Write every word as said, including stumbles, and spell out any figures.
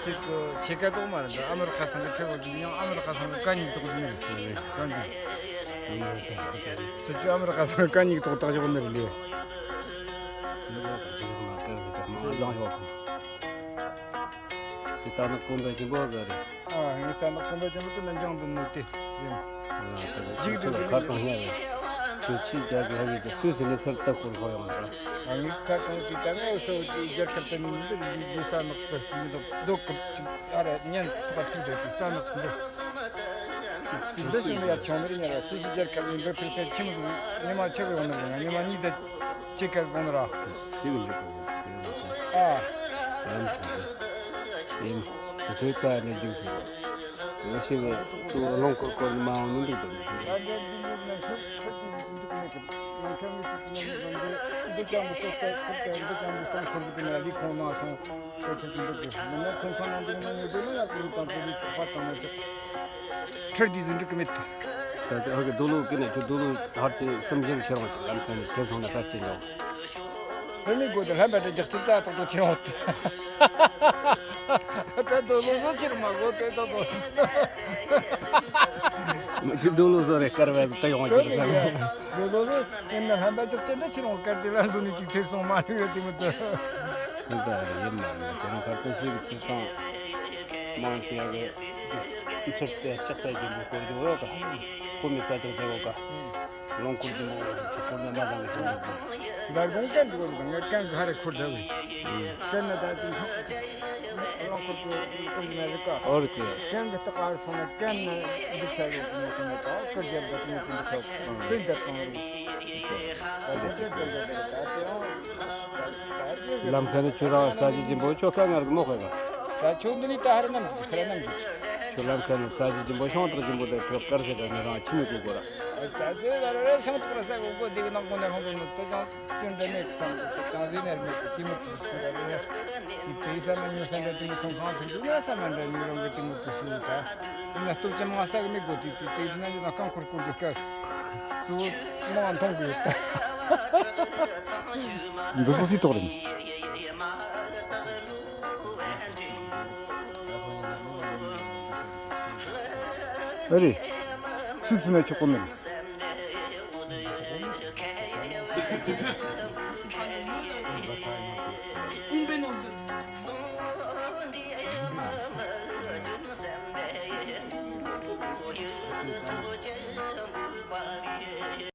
ཁྱེད་ཁྱེད་ཀ་ཏོག་མ་རེད་འདུག་ཨ་མེ་རི་ཁ་ཚང་གི་ཁྲི་བོ་ཅིག་ཡང་ཨ་མེ་རི་ཁ་ཚང་གི་ཀ་ཉིག་ཏོག་ནི་རེད། ཀ་ཉིག་ཚུ་ཅུ་ཨ་མེ་རི་ཁ་ཚང་གི་ཀ་ཉིག་ཏོག་ཏག་ཞོག་ནི་རེད་ལེ། ད་ནི་ཀོང་པོ་ཆེན་པོ་ག་རེད། ཨ་ངས་ད་ནི་ཀོང་པོ་ཆེན་པོ་དེ་ནི་འཇང་དུ་ནོར་ཏེ་ཡིན། ཁ་གང་ཡ་རེད། ཁྱོད་ཕྱིས་རྒྱ་གི་ཧ་གི་གི་སུད་སི་ནས་སར་ལྟ་སྐོར་ཧོ་ཡོང་ལ། ཨ་ངས་ཁ་གང་གི་ད་ངས་སོ་གི་རྒྱལ་ཁབ་དེ་ནི་འདི་རི་རི་ལྟ་ནག་པོ་མི་འདུག་རྡོ་ཀུབ་ཅིག་ཨ་ར་ཉན་ཐོག་ཅིག་འདུག་ཅིག་ལྟ་ནག་འདི། འདི་ཤིང་ལ་ཡ་ཆུང་མི་རིང་ཡ་ར་སུད་སི་རྒྱལ་ཁབ་ནི་འདི་ཕེབས་སེ་ཁྱིམ་སུ་ཉི་མ་ཆེ་གི་ཡོང་ནི་རེད། ཉི་མ་གཉིས་དེ་ཆེ་ག་གོང་ནི་ར། ཨ། ཡིན། དེ་ཚོའི་རྩ་ནས་རྒྱུགས་ཟེར་བ། ང་ཤི་བའི་ཚུར་རླངས་འཁོར་སྐོར་མ་འོང་ནི་འདུག་དང་། ཁྲིར་དུས་ཟིན་འགྲིག་གི་མེད། ད་ལྟ་ཧ་གི་རྡོ་ལོ་ཀི་ནས་ཁྱོད་རྡོ་ལོ་ཧར་གྱི་སུམ་བཞི་ཁྱེར་འོང་ལམ་ཁ་ནས་ཁྱེར་སོང་ན་ཧྲ་སྐྱེ་འདུག་ཕ་མའི་སྒོ་དེ་ལྷན་པ་དེ་རྒྱག་ཅི་ཙ་ཐོག་ཏུ་ཁྱེར་འོང་སྟེ། ད་རྡོ་ལོ་བཟོ་ཁྱེར་མ་དགོས་དེ་ད་དོ། མི་ཁྱོད་རྡོ་ལོ་བཟོ་རེ་དཀར་བ་དེ་ཡོང་རྒྱུ་རེད། རྡོ་ལོ་ཡིན་ན་ལྷན་པ་རྒྱག་ཅི་འདྲ་ཁྱེར་འོང་དཀར་དེ་ལ་བཟོ་ནས་ཅིག་ཐེ་སོང་མ་རེད་དེ་མི་འདུག་ཁོང་ད་ཡིན་མ་ཡིན་ཁྱེད་རང་ཁ་ཏོ་ཞིག་གི་ཚིག་སྟངས་མང་ཆེ་བ་གི་ཚུར་དེ་ལྕགས་རྟ་ཆེན་པོ་སྐོར་རྒྱུ་འོ་ག་ཁོ་མི་ས་ཆགས་བྱེད་འོ་ག་རླངས་འཁོར་ཆེན་པོ་འོ་ག་འཁོར་ན་མ་བཏང་གི་ཆེན་པོ་འདུག་འདར་གོང་བསྟན་འདུག་འོ་ང་གན་ག་རེ་འཁོར་ད་བས་བསྟན་ན་ད་ཅིག་རླངས་འཁོར་དུ་འཁོར་ན་རེ་ག་འོ་རེད་དེ། གན་གི་རྟགས་ཨར་སོང་ན་གན་ན་འདི་ཆ་ཡོད་ཀྱི་མ་སོང་ན་ད་སྐུ་རྒྱལ་ད་ཅིག་ནས་ཀུན་ཏུ་ཆོག་སྟོན་རྒྱལ་གང་རུང་། ལམ་ཁ་ནས་ཁྱོད་རང་ས་གཞི་ཆེན་པོ་ཁྱོད་ཁ་ངར་གི་མོ་ཁོས་ག་ད་ཁྱོད་འདི་ནས་ད་ཧར་ནམ་གྱི་ཁར་ནམ་གྱི་ཁྱོད་ལམ་ཁ་ནས་ས་གཞི་ཆེན་པོ་ཤོང་ཐག་ཆེན་པོ་དེ་ཁྱོད་དཀར་ཟེར་ད་ནི་རང་ཁྱིམ་མི་དགོས་གོ་ར། ད་ཚོད་ལ་རེ་ཤང་ཐུག་ར་ས་གོ་གོ་དེ་གི་ནང་གོ་ནས་ཧོང་གོ་ནོ་ད་ཅང་སྐྱོན་འདྲ་མེད་ཀི་སང་གོ་ཅང་ཟིན་ནར་མེད་ཀི་དེ་མོ་དུ་སུ་ར་རེ། དེ་ས་མ་ཉོ་ས་འདྲ་དེ་མོ་ཚོང་ཁང་དུ་འདུག་ན་ས་མ་འདྲ་ཉོ་རང་གི་དེ་མོ་དུ་སུ་ད། ཡིན་ན་སྟོབས་ཅན་མ་ས་གི་མི་དགོས་དུས་དུས་དེ་ཡིན་ན་ཡིན་ན་རྐང་འཁོར་བསྐོར་དུས་སྐབས་གཙོ་བོ་མང་མཐོང་དགོས་ཡོད་ད། འདི་ཚོ་སྲིད་ཐོག་རེད། ཨ་རེད། སུས་ཚུད་ན་ཆོག་གོ་མེད། ཀུན་པའི་ནང་